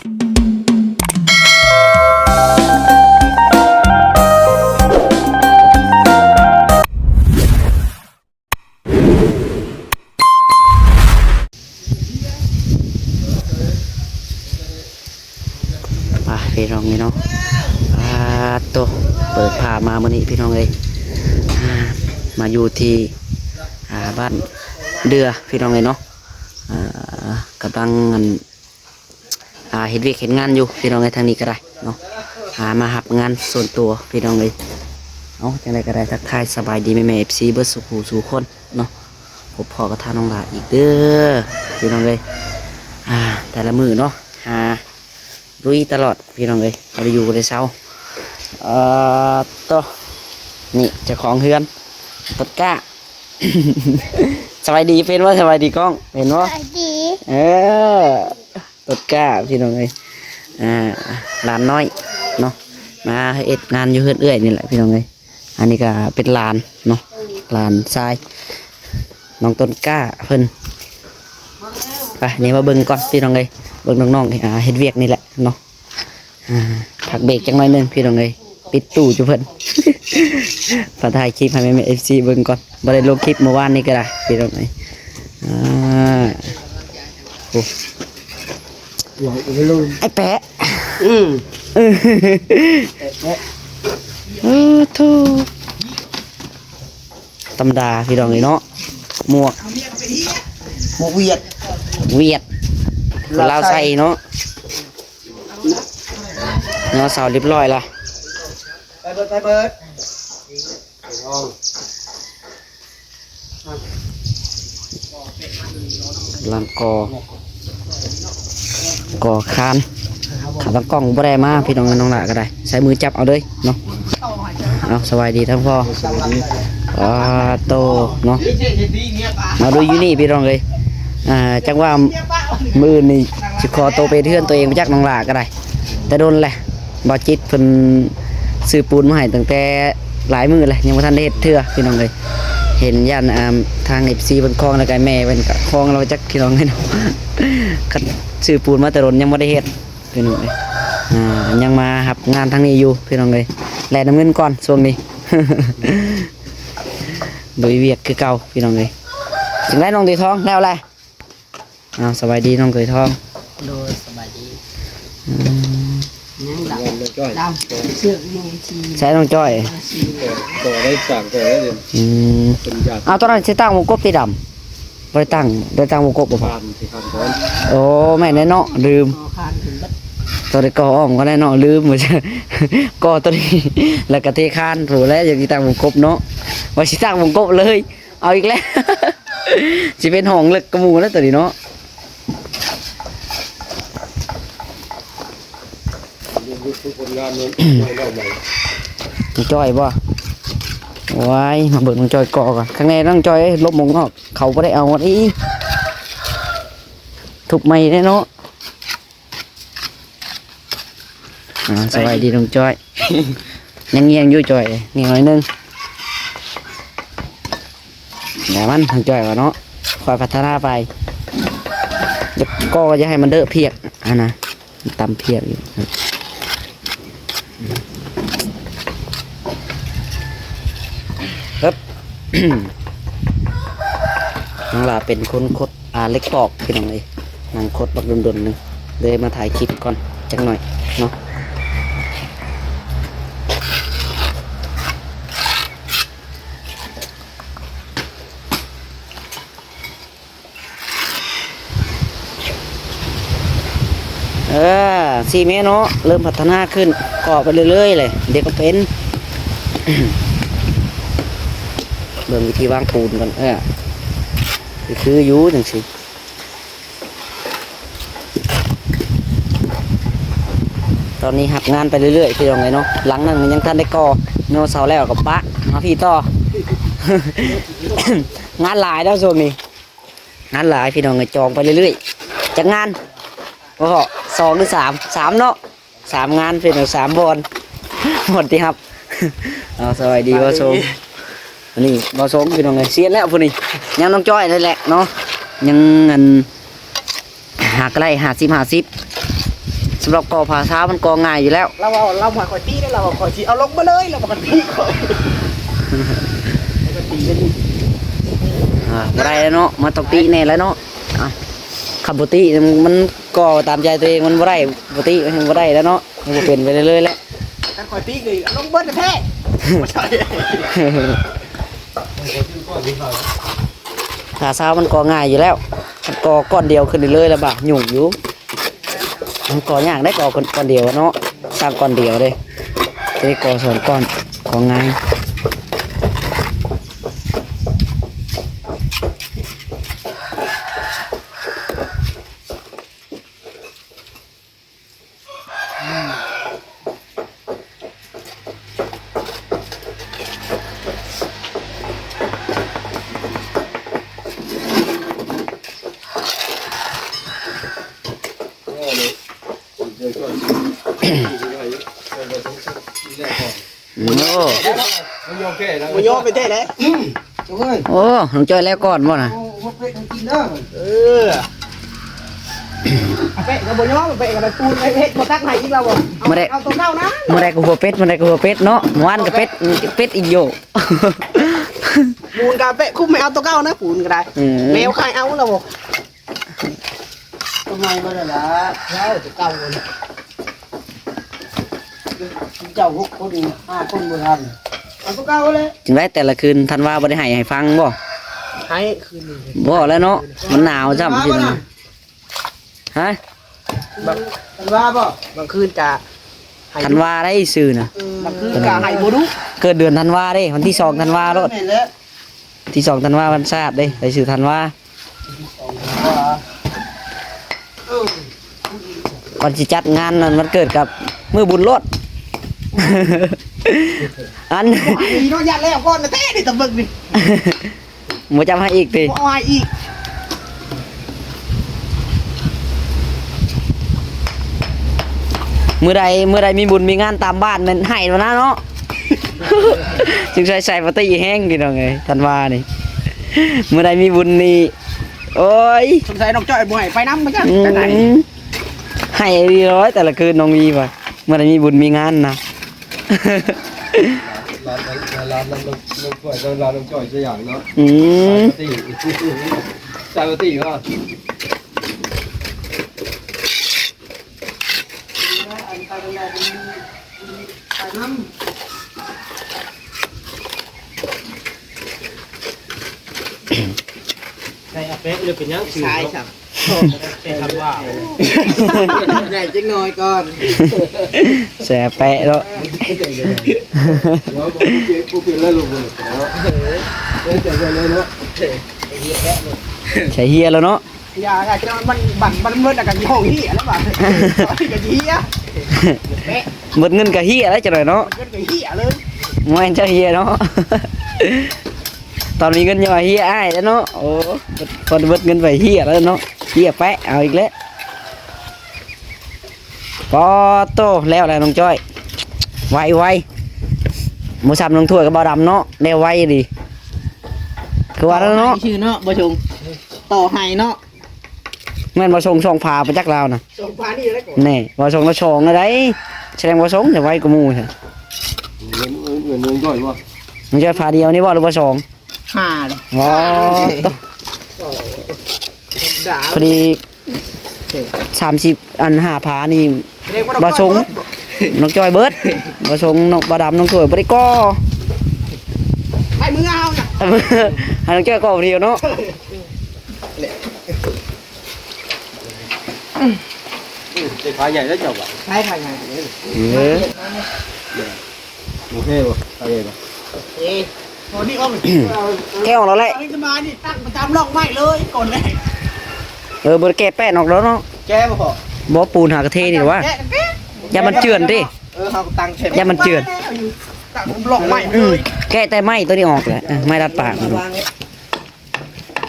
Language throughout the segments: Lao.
ອ່າ ພີ່ນ້ອງເອີຍເນາະ ອ່າ ໂຕ ເປີດພາບມາມື້ນີ້ພີ່ນ້ອງເອີຍ ອ່າ ມາຢູ່ທີ່ ອ່າ ບ້ານເດືອພີ່ນ້ອງເອີຍເນາະ ອ່າ ກຳລັງ ອັນ ອ່າ ເຮັດວຽກເຮັດງານຢູ່ພີ່ນ້ອງເອີຍ ທາງນີ້ກໍໄດ້ເນາະ ອ່າ ມາຮັບງານສ່ວນຕົວພີ່ນ້ອງເອີຍ. ເອົາ ຈັ່ງໃດກໍໄດ້ທັກທາຍສະບາຍດີແມ່ໆ ເອັຟຊີ ເບິດສູ່ຜູ້ສູ່ຄົນເນາະ ພົບພໍ້ກັບທາງນ້ອງຫຼ້າອີກເດີພີ່ນ້ອງເອີຍ ອ່າ ແຕ່ລະມື້ເນາະ ຫາລຸຍຕະຫຼອດພີ່ນ້ອງເອີຍ ບໍ່ໄດ້ຢູ່ບໍ່ໄດ້ເຊົາ. ເອີ ໂຕ ນີ້ເຈົ້າຂອງເຮືອນ ຕົ້ນກ້າ ສະບາຍດີເປັນບໍ່? ສະບາຍດີກ້ອງ ເປັນບໍ່? ສະບາຍດີ ເອີ ຕົ້ນກ້າພີ່ນ້ອງເອີຍ ອ່າ ຫຼານນ້ອຍເນາະ ມາເຮັດງານຢູ່ເຮືອນເອື້ອຍນີ້ແຫຼະພີ່ນ້ອງເອີຍ. ອັນນີ້ກໍເປັນຫຼານເນາະ ຫຼານຊາຍນ້ອງຕົ້ນກ້າເພິ່ນ ໄປ ນີ້ມາເບິ່ງກ່ອນພີ່ນ້ອງເອີຍ ເບິ່ງນ້ອງໆ ອ່າ ເຮັດວຽກນີ້ແຫຼະເນາະ. ອ່າ ພັກເບຣກຈັກໜ້ອຍໜຶ່ງພີ່ນ້ອງເອີຍ ປິດຕູ້ຢູ່ເພິ່ນ ມາຖ່າຍຄລິບໃຫ້ແມ່ໆ ເອັຟຊີ ເບິ່ງກ່ອນ ບໍ່ໄດ້ລົງຄລິບມື້ວານນີ້ກໍໄດ້ພີ່ນ້ອງເອີຍ. ອ່າ ໂອ້ ໄອ້ແປະ ອືມ ເອີ ໂອ້ໂທ ທຳມະດາພີ່ນ້ອງເອີຍເນາະ ໝວກ ໝວກຫວຽດ ຫວຽດ ຄົນລາວໃສ່ເນາະ ຍໍເສົາຮຽບຮ້ອຍລະ ໄປເບີດ ໄປເບີດ ກຳລັງກໍ່ ກໍ່ຄານ ຂາຕັ້ງກ້ອງບໍ່ໄດ້ມາພີ່ນ້ອງເອີຍ ນ້ອງຫຼ້າກໍໄດ້ ໃຊ້ມືຈັບເອົາເລີຍເນາະ. ເອົາ ສະບາຍດີທັງພໍ່ ສະບາຍດີ ອ່າ ໂຕເນາະ ມາດູຢູ່ນີ້ພີ່ນ້ອງເອີຍ. ອ່າ ຈັກວ່າມື້ອື່ນນີ້ຊິຂໍໂຕໄປເຮັດເຮືອນຕົວເອງໄປຈັກ ນ້ອງຫຼ້າກໍໄດ້ ແຕ່ດົນແຫຼະ ບ່າວຈິດເພິ່ນຊື້ປູນມາໃຫ້ຕັ້ງແຕ່ຫຼາຍມື້ແລ້ວ ຍັງບໍ່ທັນໄດ້ເຮັດເທື່ອພີ່ນ້ອງເອີຍ. ເຫັນຢ້ານ ອ່າ ທາງເອັຟຊີເພິ່ນຄອງ ແລ້ວກໍແມ່ເພິ່ນກໍຄອງແລ້ວຈັກພີ່ນ້ອງເອີຍເນາະ ຄັນຊື້ປູນມາແຕ່ດົນຍັງບໍ່ໄດ້ເຮັດພີ່ນ້ອງເອີຍ. ອ່າ ຍັງມາຮັບງານທາງນີ້ຢູ່ພີ່ນ້ອງເອີຍ ແລ່ນນຳເງິນກ່ອນຊ່ວງນີ້ ລຸຍວຽກຄືເກົ່າພີ່ນ້ອງເອີຍ. ຈັ່ງໃດນ້ອງເດທອງ ແລ້ວແຫຼະ? ອ້າວ ສະບາຍດີນ້ອງເຄີຍທອງ. ໂດຍ ສະບາຍດີ. ອືມ ຍັງດຳ ດຳ ເຊືອກຢູ່ທີ່ ໃສນ້ອງຈ້ອຍ? ກໍໄດ້ສ້າງກໍໄດ້ເລີຍ. ອືມ ເປັນຍາດ. ເອົາ ຕອນນັ້ນຊິຕັ້ງວົງກົບຕິດຳ? ບໍ່ໄດ້ຕັ້ງ ໄດ້ຕັ້ງວົງກົບບໍ່? ຂ້າມ ຊິຂ້າມກ່ອນ. ໂອ້ ແມ່ນແຫຼະເນາະ ລືມ. ຕອນໄດ້ກໍ່ອ້ອມກໍໄດ້ເນາະ ລືມ ວ່າ ກໍ່ຕົວນີ້ ແລ້ວກໍເທຄານ ໂຫ ແລ້ວຍັງຊິຕັ້ງວົງກົບເນາະ ວ່າຊິຕັ້ງວົງກົບເລີຍ. ເອົາອີກແລ້ວ ຊິເປັນຫ້ອງເລິກກວ່າໝູ່ແລ້ວຕົວນີ້ເນາະ. ນ້ອງຈ້ອຍບໍ່? ໂອ້ຍ ມາເບິ່ງນ້ອງຈ້ອຍກໍ່ກ່ອນ. ຂ້າງໃນນ້ອງຈ້ອຍເອີຍ ລົບໝົງນອກ ເຂົາບໍ່ໄດ້ເອົາອີກ ທຸບໃໝ່ແດ່ເນາະ. ອ່າ ສະບາຍດີນ້ອງຈ້ອຍ. ຍັງງຽງຢູ່ຈ້ອຍ ງຽງໜ້ອຍໜຶ່ງ. ແນວມັນນ້ອງຈ້ອຍວ່າເນາະ ຄ່ອຍພັດທະນາໄປ. ແລ້ວກໍຢ່າໃຫ້ມັນເດີພຽກຫັ້ນນະ ຕຳພຽກຢູ່. ເອີບ ນ້ອງຫຼ້າເປັນຄົນຄົດ ອ່າ ເຫຼັກປອກ ພີ່ນ້ອງເອີຍ. ນັ່ງຄົດບັກດົນໆ ໜຶ່ງ ເລີຍມາຖ່າຍຄລິບກ່ອນຈັກໜ້ອຍເນາະ. ເອີ ຊີ້ແມ່ເນາະ ເລີ່ມພັດທະນາຂຶ້ນ ກໍ່ໄປເລື້ອຍໆ ເລີຍ ດຽວກໍເປັນ. ເບິ່ງວິທີວາງປູນກ່ອນ. ເອີ ຄືຢູ່ຈັ່ງຊີ້ ຕອນນີ້ຮັບງານໄປເລື້ອຍໆ ພີ່ນ້ອງເອີຍເນາະ. ຫຼັງນັ້ນມັນຍັງທັນໄດ້ກໍ່ ຍໍເສົາແລ້ວກໍປະມາພີ້ຕໍ່. ງານຫຼາຍແລ້ວຊ່ວງນີ້ ງານຫຼາຍພີ່ນ້ອງເອີຍ ຈອງໄປເລື້ອຍໆ. ຈັກງານ ພໍ່ ສອງຫຼືສາມ? ສາມເນາະ ສາມງານພີ່ນ້ອງ ສາມບ່ອນ ບ່ອນທີ່ຮັບ. ເອົາ ສະບາຍດີ ສະບາຍດີ ບ່າວຊົງ. ອັນນີ້ບ່າວຊົງພີ່ນ້ອງເອີຍ ສຽນແລ້ວຜູ້ນີ້. ຍັງນ້ອງຈ້ອຍນັ້ນແຫຼະເນາະ ຍັງອັນ ຫາກໍໄດ້ຫ້າສິບ ຫ້າສິບ. ສຳລັບກໍ່ຝາຊາວມັນກໍ່ງ່າຍຢູ່ແລ້ວ. ລາວເວົ້າ ລາວບໍ່ໃຫ້ຂ້ອຍຕິເດ້ ລາວວ່າຂ້ອຍຊິເອົາລົງມາເລີຍ ລາວບໍ່ໃຫ້ຕິຂ້ອຍ ຂ້ອຍຕິເດ້. ອ່າ ບໍ່ໄດ້ແລ້ວເນາະ ມັນຕ້ອງຕິແນ່ແລ້ວເນາະ. ອ່າ ຄັນບໍ່ຕິມັນກໍ່ຕາມໃຈຕົວເອງມັນບໍ່ໄດ້ ບໍ່ຕິມັນບໍ່ໄດ້ແລ້ວເນາະ ມັນບໍ່ເປັນໄປເລື້ອຍໆແລ້ວ. ຄັນຂ້ອຍຕິນີ້ລົງເບິດແທ້ໆ ບໍ່ໃຊ່. ຖ້າຊາວມັນກໍ່ງ່າຍຢູ່ແລ້ວ ມັນກໍ່ກ້ອນດຽວຂຶ້ນໄດ້ເລີຍລະບາດຫຍຸ້ງຢູ່. ມັນກໍ່ຍາກໄດ໋ ກໍ່ກ້ອນດຽວເນາະ ສ້າງກ້ອນດຽວເດ້ ຈະໄດ້ກໍ່ສອງກ້ອນ ກໍ່ງ່າຍ. ໂອ້ ບໍ່ຍອມແທ້ແຫຼະ. ໂອ້ຍ ໂອ້ ນ້ອງຈ້ອຍແລ້ວກ່ອນບໍ່ນະ? ຫົວເປັດໃຫ້ກິນເດີ. ເອີ ເປະກໍບໍ່ຍອມ ເປະກໍໄດ້ປູນ ເຮັດບໍ່ຕັກໃຫ້ອີກແລ້ວບໍ່? ເອົາ ເອົາຕົວເກົ່ານະ. ມື້ໃດກໍຫົວເປັດ ມື້ໃດກໍຫົວເປັດເນາະ ມື້ວານກໍເປັດ ເປັດອີກໂຢ. ປູນກໍເປະຄຸມໃຫ້ເອົາຕົວເກົ່ານະ ປູນກໍໄດ້. ອືມ ແມວຄາຍເອົາແລ້ວບໍ່? ຕົວໃໝ່ບໍ່ໄດ້ລະ ເອົາຕົວເກົ່າພຸ້ນ. ເຈົ້າຫົກຄົນ ຫ້າຄົນບໍ່ທັນ ເອົາຕົວເກົ່າແຫຼະ. ຈັ່ງໃດແຕ່ລະຄືນ ທັນວາບໍ່ໄດ້ໄຫ້ໃຫ້ຟັງບໍ່? ໄຫ້ຄືນນີ້ ບໍ່ແລ້ວເນາະ ມັນໜາວຊ້ຳ. ທັນວາບໍ່ນະ? ຮະ? ທັນວາບໍ່? ບາງຄືນກະ ທັນວາໄດ້ຊື່ນະ. ບາງຄືນກະໄຫ້ບໍ່ດຸ. ເກີດເດືອນທັນວາເດ້ ວັນທີສອງທັນວາໂລດ. ແມ່ນແຫຼະ ທີສອງທັນວາວັນຊາດເດ້ ໃສ່ຊື່ທັນວາ. ເອີ ກ່ອນຊິຈັດງານນັ້ນ ວັນເກີດກັບມື້ບຸນໂລດ. ອັນ ນີ້ເນາະ ຢ້ານແລ້ວກ່ອນນະເຕ້ ນີ້ຕະເບິ່ງນີ້ ບໍ່ຈັບໃຫ້ອີກຕິ? ບໍ່ເອົາໃຫ້ອີກ. ມື້ໃດ ມື້ໃດມີບຸນມີງານຕາມບ້ານແມ່ນໃຫ້ແລ້ວນະເນາະ. ຈຶ່ງໃສ່ໃສ່ປາຕີ້ແຮງພີ່ນ້ອງເອີຍ ທັນວານີ້ ມື້ໃດມີບຸນນີ້ ໂອ້ຍ ສົງໄສນ້ອງຈ້ອຍບໍ່ໃຫ້ໄປນຳບໍ່ຈັກ. ອືມ ໃຫ້ດີຮ້ອຍແຕ່ລະຄືນນ້ອງວີວ່າ ເມື່ອໃດມີບຸນມີງານນະ. ຮ້ານ ຮ້ານນ້ອງ ນ້ອງ ນ້ອງກ້ອຍ ຮ້ານນ້ອງຈ້ອຍສະຫຍາມເນາະ. ອືມ ສາຍປາຕີ້ ສາຍປາຕີ້ວ່າ ໃສ່ອາເປະ ຫຼືເປັນຫຍັງຊື່ ສາຍ ເນາະ ຊ້ຳ ແຕ່ຄັນວ່າ ໃຫຍ່ຈັກໜ້ອຍກ່ອນ ແຊແປະເນາະ. ເວົ້າບໍ່ເປັນ ບໍ່ເປັນແລ້ວ ເນາະ ເອີ ໃສ່ເລີຍເນາະ ໃສ່ເຮຍແລ້ວເນາະ. ຢ່າ ຢ່າ ມັນ ບັດ ບັດເໝິດແລ້ວກໍຊິຮ້ອງເຮຍແລ້ວບາດ ກໍຊິເຮຍ ເໝິດເງິນກໍເຮຍແລ້ວຈັກໜ້ອຍເນາະ ເງິນກໍເຮຍເລີຍ ແມ່ນເຈົ້າເຮຍເນາະ. ຕອນມີເງິນຍັງວ່າເຮຍອ້າຍແລ້ວເນາະ. ໂອ້ ພໍເບິດເງິນໄປເຮຍແລ້ວເນາະ ເຮຍແປະ ເອົາອີກແລ້ວ. ປາໂຕ ແລ້ວແຫຼະນ້ອງຈ້ອຍ ໄວໆ ບໍ່ຊ້ຳນ້ອງຖ້ວຍກັບບ່າວດຳເນາະ ແລ້ວໄວອີ່ຫຼີ ຄືວ່າແລ້ວເນາະ ຊື່ເນາະ ບໍ່ຊົງ ຕໍ່ໃຫ້ເນາະ. ແມ່ນບໍ່ຊົງສອງຝາໄປຈັກລາວນະ ສອງຝານີ້ແຫຼະ ແນ່ ບໍ່ຊົງລະສອງໄດ້ ສະແດງບໍ່ຊົງຈະໄວກວ່າໝູ່ແທ້. ເງິນ ເງິນນ້ອງຈ້ອຍບໍ່ ນ້ອງຈ້ອຍຝາດຽວນີ້ບໍ່ ຫຼືວ່າສອງ ຫ້າເດ້ ອໍ ພໍດີສາມສິບ ອັນ ຫ້າຝານີ້ ບໍ່ຊົງ ນ້ອງຈ້ອຍເບິດ ບໍ່ຊົງ ນ້ອງ ບ່າວດຳ ນ້ອງຖ້ວຍບໍ່ໄດ້ກໍ່ ໃຫ້ເມືອເຮົານະ ໃຫ້ນ້ອງຈ້ອຍກໍ່ຜູ້ດຽວເນາະ. ອືມ ໃສ່ຝາໃຫຍ່ແລ້ວເຈົ້າວ່າ ໃສ່ຝາໃຫຍ່ ເອີ ໂອເຄບໍ່ ຝາໃຫຍ່ບໍ່ ເອີ ພໍດີອອກ ແກະອອກແລ້ວແຫຼະ ອັນນີ້ສະບາຍນີ້ ຕັ້ງປະຈຳລອກໄມ້ເລີຍກ່ອນເລີຍ. ເອີ ບໍ່ໄດ້ແກະແປ້ນອອກແລ້ວເນາະ ແກະບໍ່ພໍ ບໍ່ ປູນຫາກະເທນີ້ແຫຼະວະ ແກະ ແກະ ຢ້ານມັນເຈື່ອນຕິ ເອີ ເຮົາກໍຕັ້ງແຄ່ ຢ້ານມັນເຈື່ອນ ຕັ້ງລອກໄມ້ເລີຍ ອືມ ແກະແຕ່ໄມ້ຕົວນີ້ອອກແຫຼະ ເອີ ໄມ້ດັດປາກ ວາງ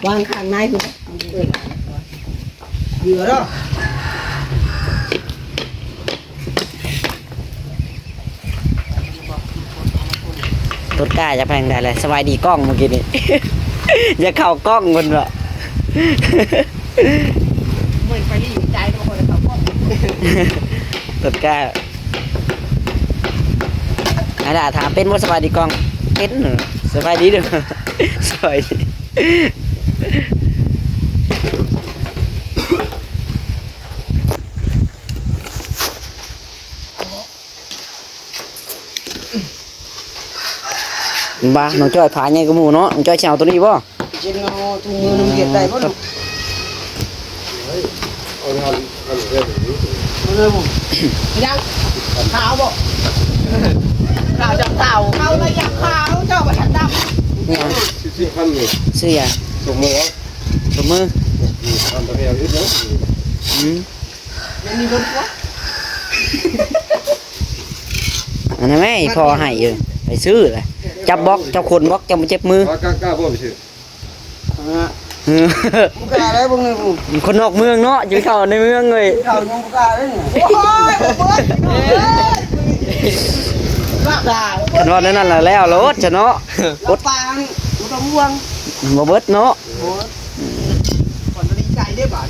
ວາງຂ້າງໃນພຸ້ນ ເອີ ເຫຼືອເນາະ ຕົດກ້າຈະໄປທາງໃດແຫຼະ ສະບາຍດີກ້ອງເມື່ອກີ້ນີ້ ຢາກເຂົ້າກ້ອງເພິ່ນວ່າ ເໝືອນໄປນີ້ໃຈກໍບໍ່ໄດ້ເຂົ້າກ້ອງ ເ ກະ ອັນລະ ຖາມເປັນບໍ່? ສະບາຍດີກ້ອງ. ເປັນ. ສະບາຍດີເດີ້. ສະບາຍດີ. ບ້າ ນ້ອງຈ້ອຍ ຜ້າໃຫຍ່ກວ່າໝູ່ເນາະ. ນ້ອງຈ້ອຍຊິເອົາໂຕນີ້ບໍ່? ເຈັບເອົາຖົງມືນຳວຽກໄດ້ບໍ່? ເອົາເລີຍ ເອົາເລີຍ ເອົາເລີຍ. ຍັງຂາວບໍ່? ຂາວຈຳຂາວ ເຂົາລະຢາກຂາວ ເຈົ້າບໍ່ທັນດຳ. ນີ້ຫຍັງ? ສິບພັນນີ້. ຊື້ຫຍັງ? ຖົງມື. ຖົງມື. ອືມ ມັນມີເບິ່ງຕົວ ອັນນັ້ນແມ່ ອີ່ພໍ່ໃຫ້ຢູ່ ໄປຊື້ລະ. ຈັບບອກ ເຈົ້າຄົນບອກ ເຈົ້າບໍ່ເຈັບມື. ກ້າ ກ້າ ບໍ່ໄປຊື້? ອ່າ ບໍ່ກ້າໄດ້ເບິ່ງນີ້. ຄົນນອກເມືອງເນາະ ຈະໄປເຂົ້າໃນເມືອງເລີຍ. ເຂົ້າຍັງບໍ່ກ້າເດ້ນີ້. ໂອ້ຍ ບໍ່ເບິດ. ຄັນວ່າແນວນັ້ນລະແລ້ວໂລດຊະເນາະ. ປາງບໍ່ຕ້ອງຫ່ວງ ບໍ່ເບິດເນາະ. ໂອ້ຍ ກ່ອນຈະດີໃຈເດ້ບາດ.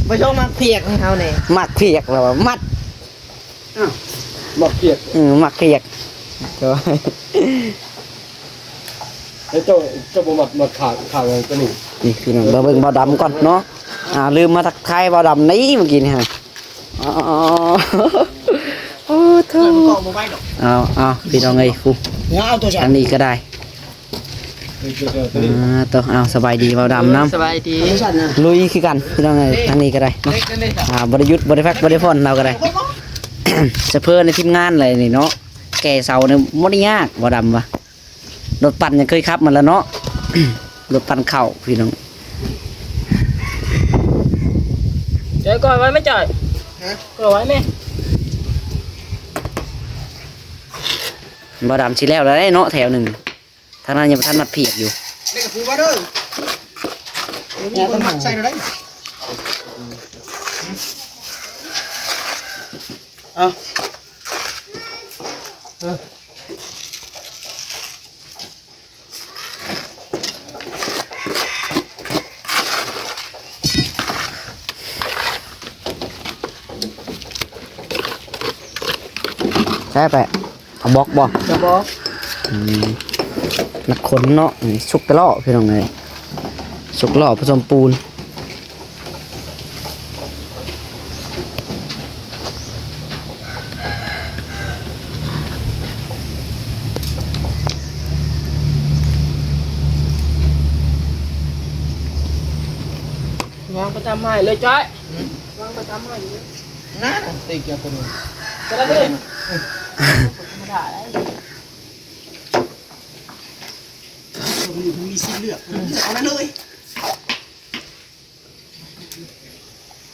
ບໍ່ຊອບໝາກພຽກໃຫ້ເຮົາແດ່. ໝາກພຽກລະວ່າມັດ. ອ້າວ ໝາກພຽກ. ເອີ ໝາກພຽກ. ແລ້ວເຈົ້າ ເຈົ້າບໍ່ມັດ ມັດຂ້າງ ຂ້າງອັນຕົວນີ້. ນີ້ພີ່ນ້ອງ ມາເບິ່ງບ່າວດຳກ່ອນເນາະ. ອ່າ ລືມມາທັກທາຍບ່າວດຳນີ້ເມື່ອກີ້ນີ້. ອໍ ໂອ້ໂທ້ ເອົາ ເອົາ ພີ່ນ້ອງເອີຍ ຜູ້ ເອົາຕົວ ທາງນີ້ກໍໄດ້. ອ່າ ໂຕ ເອົາ ສະບາຍດີບ່າວດຳນຳ. ສະບາຍດີ. ລຸຍຄືກັນພີ່ນ້ອງເອີຍ ທາງນີ້ກໍໄດ້ເນາະ. ອ່າ ບໍ່ໄດ້ຢຸດ ບໍ່ໄດ້ພັກ ບໍ່ໄດ້ຜ່ອນ ລາວກໍໄດ້. ສະເພີໃນທີມງານແຫຼະນີ້ເນາະ ແກ່ເສົານີ້ບໍ່ໄດ້ຍາກ ບ່າວດຳວ່າ. ລົດປັ່ນຍັງເຄີຍຂັບມາແລ້ວເນາະ ລົດປັ່ນເຂົ້າພີ່ນ້ອງ. ຈ່ອຍ ກ່ອຍໄວ້ແມ່ ຈ່ອຍ. ຮະ? ກ່ອຍໄວ້ແມ່. ບ່າວດຳຊິແລ້ວແລ້ວເນາະ ແຖວໜຶ່ງ. ທາງນັ້ນຍັງບໍ່ທັນມັດພຽກຢູ່. ເລັກກັບປູມາເດີ. ມີຄົນມັດໃສ່ແລ້ວໄດ໋. ເອົາ ເອີ ໃສ່ໄປ. ເອົາບລັອກບໍ່? ກະບລັອກ. ອືມ ນັກຂົນເນາະ. ນີ້ ຊຸກຕະຫຼໍ້ ພີ່ນ້ອງເອີຍ ຊຸກຫຼໍ້ປະສົມປູນ. ວາງປະຈຳໃຫ້ເລີຍຈ້ອຍ. ຫືມ? ວາງປະຈຳໃຫ້ເລີຍ. ນະ ຕິກເກີບຕົວນີ້ ກໍໄດ້ເລີຍ. ທຳມະດາໄດ໋. ຕົວນີ້ມັນມີສິດເລືອກ ເລືອກເອົາໄດ້ເລີຍ.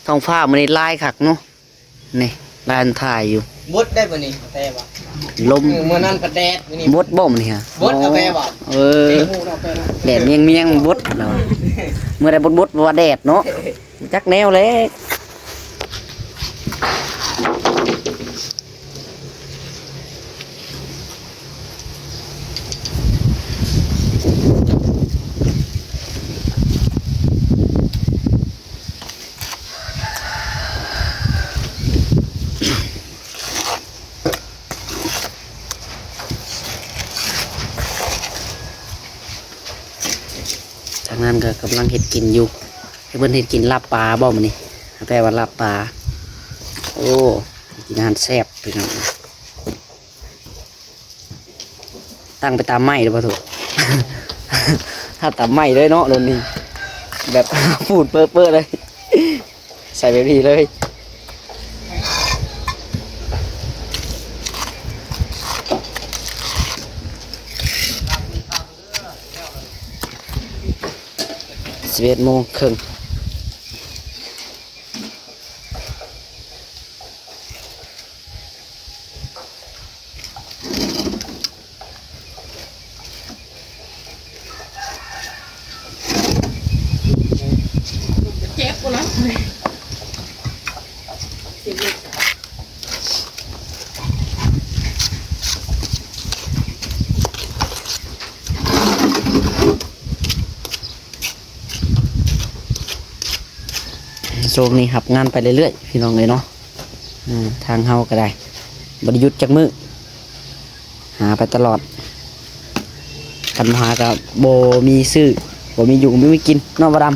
ທ້ອງຟ້າມື້ນີ້ລາຍຄັກເນາະ. ນີ້ ລາຍມັນຖ່າຍຢູ່. ບົດໄດ້ມື້ນີ້ ແຕ່ວ່າ ລົມ ເອີ ມື້ນັ້ນປະແດດ ມື້ນີ້ບົດບໍ່ມື້ນີ້ຮະ? ບົດກາແຟບໍ່? ເອີ ແດດມຽງໆ ບົດເນາະ. ມື້ໃດບົດໆ ບໍ່ວ່າແດດເນາະ. ຈັກແນວແຫຼະ. ທາງນັ້ນກໍກຳລັງເຮັດກິນຢູ່. ໃຫ້ເພິ່ນເຮັດກິນລາບປາບໍ່ມື້ນີ້? ແປວ່າລາບປາ. ໂອ້ ກິນອາຫານແຊບພີ່ນ້ອງ. ຕັ້ງໄປຕາມໄມ້ເດີ້ບໍ່ໂທ. ຖ້າຕາມໄມ້ເລີຍເນາະ ໂດນນີ້ ແບບ ປູນເປິເປີເລີຍ. ໃສ່ແບບນີ້ເລີຍ. ສິບເອັດໂມງເຄິ່ງ. ເຈັບບໍ່ລະ? ຊ່ວງນີ້ຮັບງານໄປເລື້ອຍໆ ພີ່ນ້ອງເອີຍເນາະ. ອ່າ ທາງເຮົາກໍໄດ້ ບໍ່ໄດ້ຢຸດຈັກມື້ ຫາໄປຕະຫຼອດ ຄັນບໍ່ຫາກໍບໍ່ມີຊື້ ບໍ່ມີຢູ່ ບໍ່ມີກິນເນາະ ບ່າວດຳ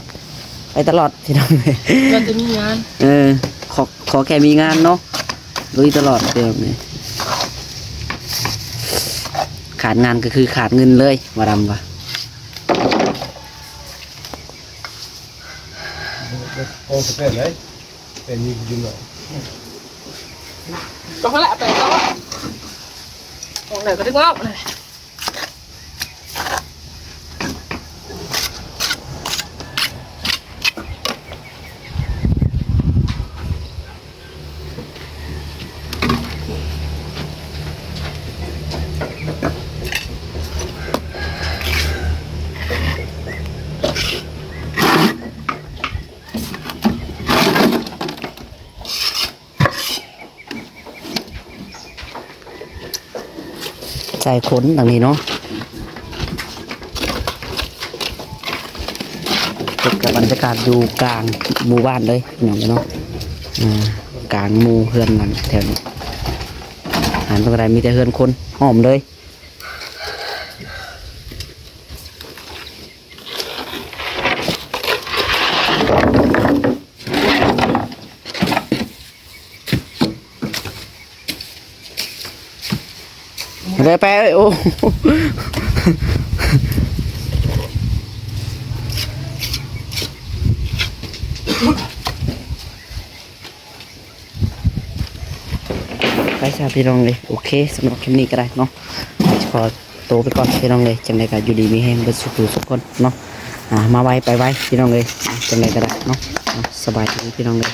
ໄປຕະຫຼອດພີ່ນ້ອງ. ກໍຈະມີງານ ເອີ ຂໍ ຂໍແຄ່ມີງານເນາະ ລຸຍຕະຫຼອດພີ່ນ້ອງ. ຂາດງານກໍຄືຂາດເງິນເລີຍ ບ່າວດຳວ່າ. ໂອ້ ສະເປນເລີຍ ເປັນມີກິນເລີຍ ກໍພໍລະ ໄປຕໍ່ ອອກໄດ້ກໍດຶງອອກ. ໃສ່ຂົນດັ່ງນີ້ເນາະ ເກັບກັບບັນຍາກາດຢູ່ກາງໝູ່ບ້ານເລີຍພີ່ນ້ອງເນາະ. ອ່າ ກາງໝູ່ເຮືອນຫຼັງແຖວນີ້ ຫານເບິ່ງກໍໄດ້ ມີແຕ່ເຮືອນຄົນຫ້ອມເລີຍ. ໄປ ໄປ ໂອ້ ໄປຊະພີ່ນ້ອງເອີຍ. ໂອເຄ ສຳລັບຄລິບນີ້ກໍໄດ້ເນາະ ຂໍໂຕໄປກ່ອນພີ່ນ້ອງເອີຍ. ຈັ່ງໃດກໍຢູ່ດີມີແຮງເບິດສູ່ຜູ້ສູ່ຄົນເນາະ. ອ່າ ມາໄວໄປໄວພີ່ນ້ອງເອີຍ. ຈັ່ງໃດກໍໄດ້ເນາະ. ອ່າ ສະບາຍດີພີ່ນ້ອງເອີຍ.